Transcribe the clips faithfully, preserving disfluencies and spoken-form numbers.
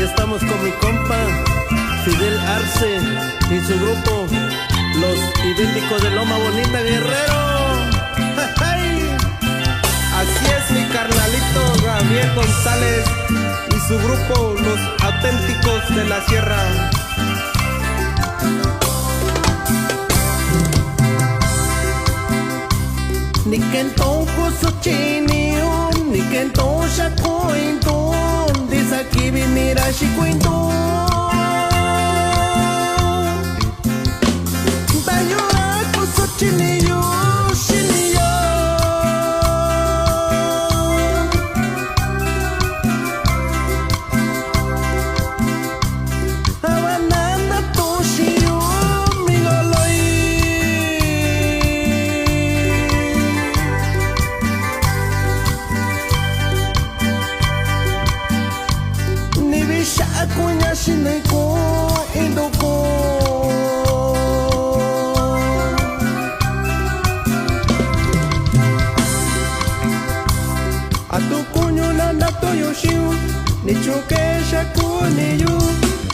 Estamos con mi compa Fidel Arce y su grupo Los Idénticos de Loma Bonita, Guerrero. Así es, mi carnalito Gabriel González y su grupo Los Auténticos de la Sierra. Ni kento ko Suchi ni yu, ni kento xa ko iin tu, ndi sa kivi ni ra xikuiin tu. Nda yu ra ko Suchi ni yu xini yo. Ava na ndatuxin yu mi goloi. Ni vi xaꞌa kun ña xini kun iin nduku. A tu kuñu na ndatuꞌun yu xiꞌin yu, nichuun ke xa kuni yu,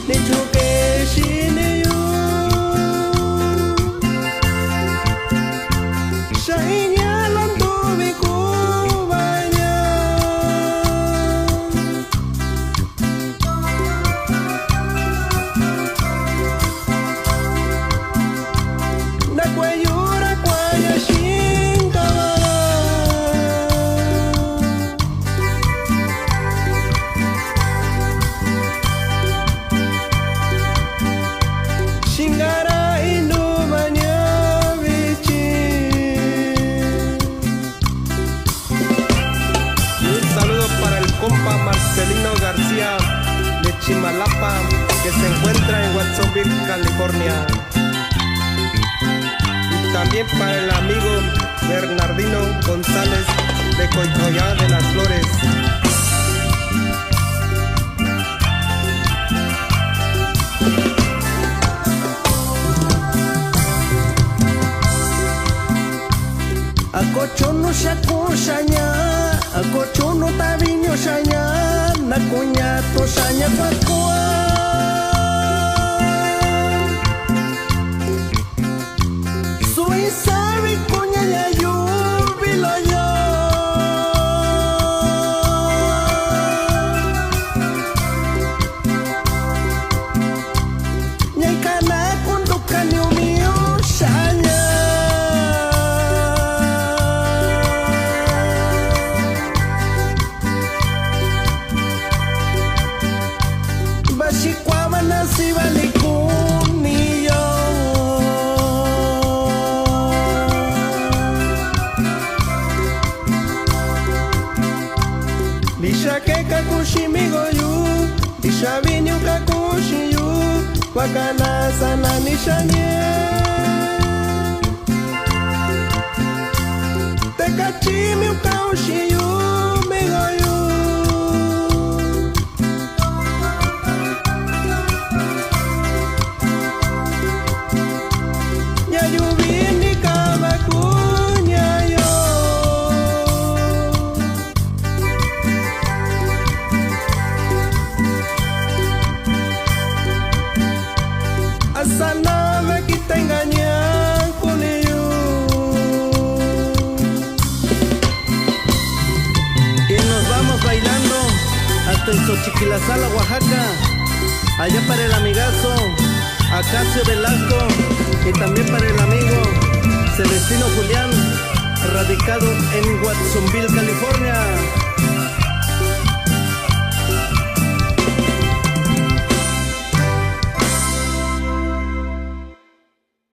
nichuun ke xini yu. Xa iin ña landuvi kuva ña. Ndakueyu ra kuaña xinga va ra. Xinga ra induva ña vichin. Un saludo para el compa Marcelino García de Chimalapa, que se encuentra en Watsonville, California. Y también para el amigo Bernardino González de Coicoyá de las Flores. A ko chunu xa kun xa ña, a ko chunu tavi ño xa ña, na kuña tu xa ña kuakua. Su iin savi kuña ña yuvi lo yo. Ña kana kunduka ni umi yo xa ña. Vaxi kuaꞌa va na sivali kuni yo. Ndixa ke kaku xiꞌin mi ko yu, ndixa vi niu kaku xiꞌin yu, kuaꞌa ka na sana ni xa ñe. Te kachi mi ukaun xiꞌin yu, mi ko yu. Ña yuvi ni ka va kuña yo. A sana ve kita inka ña kuni yu. Y nos vamos bailando hasta en Xochiquilasala, Oaxaca. Allá para el amigazo Acacio Velasco y también para el amigo Celestino Julián, radicado en Watsonville, California.